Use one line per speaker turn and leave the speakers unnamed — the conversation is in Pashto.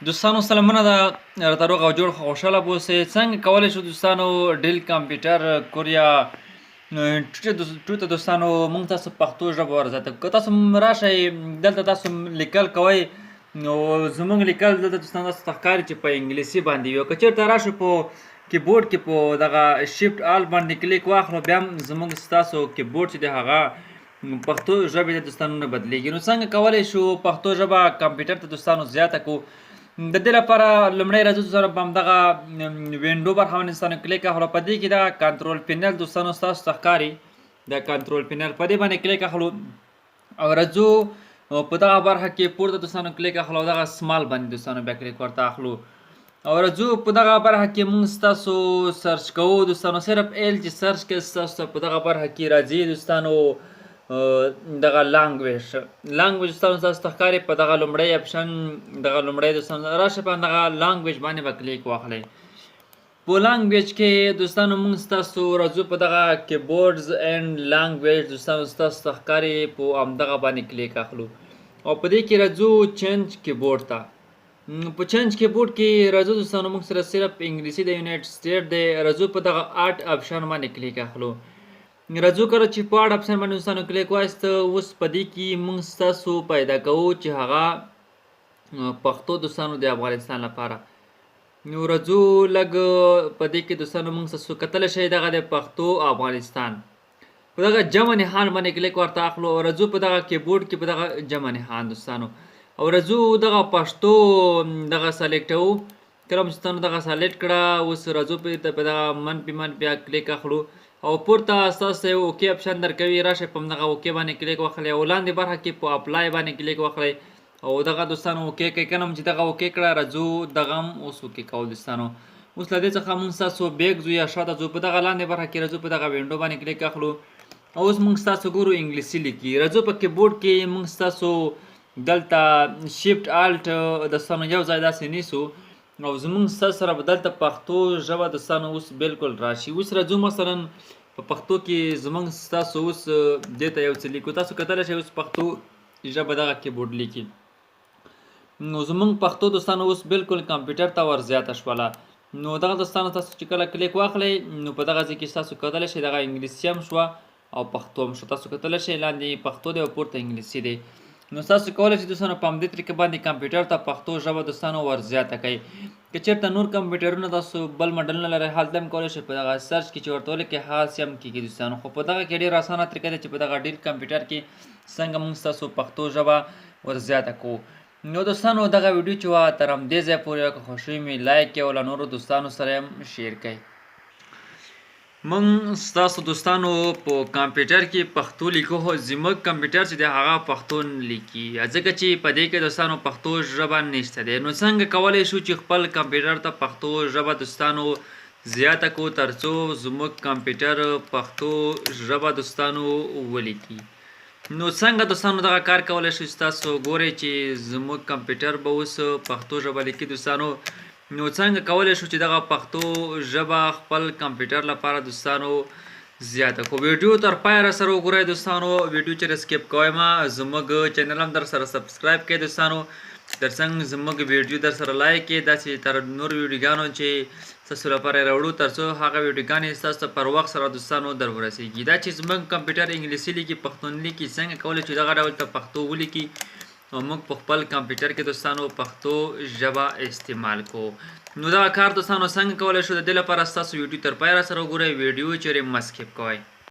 دوستانو سلامونه ده راته روغ او جوړ خوشاله بوسئ. څنګه کولی شو دوستانو ډیل کمپیوټر کوریا ټوته دوستانو مونږ تاسو پښتو ژبه ورزاته که تاسو راشئ دلته تاسو لیکل کوئ، نو زمونږ لیکل دلته دوستانو تاسو ته ښکاري چې په انګلیسي باندې وي. که چېرته راشو په کیبورډ کې په دغه شیفټ آل باندې کلیک واخلو، بیا هم زمونږ ستاسو کیبورډ چې دی هغه پښتو ژبې ته دوستانو نه بدلیږي. نو څنګه کولی شو پښتو ژبه کمپیوټر ته دوستانو زیاته کو؟ د دې لپاره لومړی راځو دوستانو په همدغه وینډو برخه باندې دوستانو کلیک اخلو. په دې کې دغه کنټرول پینل دوستانو ستاسو ته ښکاري، د کنټرول پینل په دې باندې کلیک اخلو او راځو په دغه برخه کې پورته دوستانو کلیک اخلو او دغه سمال باندې دوستانو بیا کلیک ورته اخلو او راځو په دغه برخه کې مونږ ستاسو سرچ کوو دوستانو. صرف ایل چې سرچ کړئ ستاسو ته په دغه برخه کې راځي دوستانو دغه لانګویج. لانګویج دوستانو تاسو ته ښکاري په دغه لومړی اپشن، دغه لومړی دوستانو راشه په دغه لانګویج باندې به کلیک واخلئ. په لانګویج کې دوستانو مونږ ستاسو راځو په دغه کیبورډز اینډ لانګویج دوستانو ستاسو ته ښکاري په همدغه باندې کلیک اخلو او په دې کې راځو چینج کیبورډ ته. په چینج کیبورډ کې راځو دوستانو موږ سره صرف انګلیسي د یونایټډ سټیټ دی، راځو په دغه آرټ اپشن باندې کلیک اخلو. راځو کله چې په آرټ اپشن باندې دوستانو کلیک وایست، اوس په دې کې موږ ستاسو پیدا کوو چې هغه پښتو دوستانو د افغانستان لپاره. نو راځو لږ په دې کې دوستانو موږ ستاسو کتلی شئ دغه د پښتو افغانستان په دغه جمع نښان باندې کلیک ورته اخلو او راځو په دغه کیبورډ کې په دغه جمع نښان دوستانو او راځو دغه پښتو دغه سلیکټوو. کله چې دوستانو دغه سلیکټ کړه، اوس راځو په دغه منفي منفي کلیک اخلو او پورته ستاسو یو اوکې اپشن درکوي، راشئ په همدغه اوکې باندې کلیک واخلئ او لاندې برخه کې په اپلای باندې کلیک واخلئ او دغه دوستانو اوکې کوي. کله چې دغه اوکې کړه، راځو دغه هم اوس اوکې کوو دوستانو. اوس له دې څخه مونږ ستاسو بیک ځو یا شاته ځو، په دغه لاندې برخه کې راځو په دغه وینډو باندې کلیک اخلو او اوس مونږ ستاسو ګورو انګلیسي لیکي. راځو په کیبورډ کې مونږ ستاسو دلته شیفټ آلټ دوستانو یو ځای داسې نیسو او زمونږ ستاسو سره به دلته پښتو ژبه دوستانو اوس بالکل راشي. اوس راځو مثلا په پښتو کې زمونږ ستاسو اوس دې ته یو څه لیکو، تاسو کتلی شئ اوس پښتو ژبه دغه کیبورډ لیکي. نو زمونږ پښتو دوستانو اوس بالکل کمپیوټر ته ور زیاته شوله. نو دغه دوستانو تاسو چې کله کلیک واخلئ نو په دغه ځای کې تاسو کتلی شئ دغه انګلیسي هم شوه او پښتو هم شوه. تاسو کتلی شئ لاندې پښتو دی او پورته انګلیسي دی. نو تاسو کولی شئ دوستانو په همدې طریقه باندې کمپیوټر ته پښتو ژبه دوستانو ور زیاته کړئ. که چېرته نور کمپیوټرونه تاسو بل مډلونه لرئ هلته هم کولی شئ په دغه سرچ کې چې ورته ولیکئ هغسې هم کېږي دوستانو. خو په دغه کې ډېره اسانه طریقه ده چې په دغه ډېر کمپیوټر کې څنګه موږ ستاسو پښتو ژبه ور زیاته کوو. نو دوستانو دغه ویډیو چې وه تر همدې ځایه پورې وه، که خوښي مې لایک کړئ او له نورو دوستانو سره هم شیر کړئ. موږ ستاسو دوستانو په کمپیوټر کې پښتو لیکو، خو زموږ کمپیوټر چې دی هغه پښتو نه لیکي، ځکه چې په دې کې دوستانو پښتو ژبه نشته دی. نو څنګه کولی شو چې خپل کمپیوټر ته پښتو ژبه دوستانو زیاته کړو ترڅو زموږ کمپیوټر پښتو ژبه دوستانو ولیکي؟ نو څنګه دوستانو دغه کار کولی شو؟ تاسو ګورئ چې زموږ کمپیوټر به اوس پښتو ژبه لیکي دوستانو. نو څنګه کولی شو چې دغه پښتو ژبه خپل کمپیوټر لپاره دوستانو زیاته کړو؟ ویډیو تر پایه را سره وګورئ دوستانو، ویډیو چې سکیپ کوئ ما، زموږ چینل هم در سره سبسکرایب کړئ دوستانو، ترڅنګ زموږ ویډیو در سره لایک کړئ، داسې تر نورو ویډیوګانو چې ستاسو لپاره یې راوړو ترڅو هغه ویډیوګانې ستاسو ته پر وخت سره دوستانو در ورسېږي. دا چې زموږ کمپیوټر انګلیسي لیکي پښتو نه لیکي، څنګه کولی شو دغه ډول ته پښتو ولیکي او موږ په خپل کمپیوټر کې دوستانو پښتو ژبه استعمال کوو؟ نو دغه کار دوستانو څنګه کولی شو؟ د دې لپاره ستاسو ویډیو تر پایه را سره وګورئ، ویډیو چېرې مه سکیپ کوئ.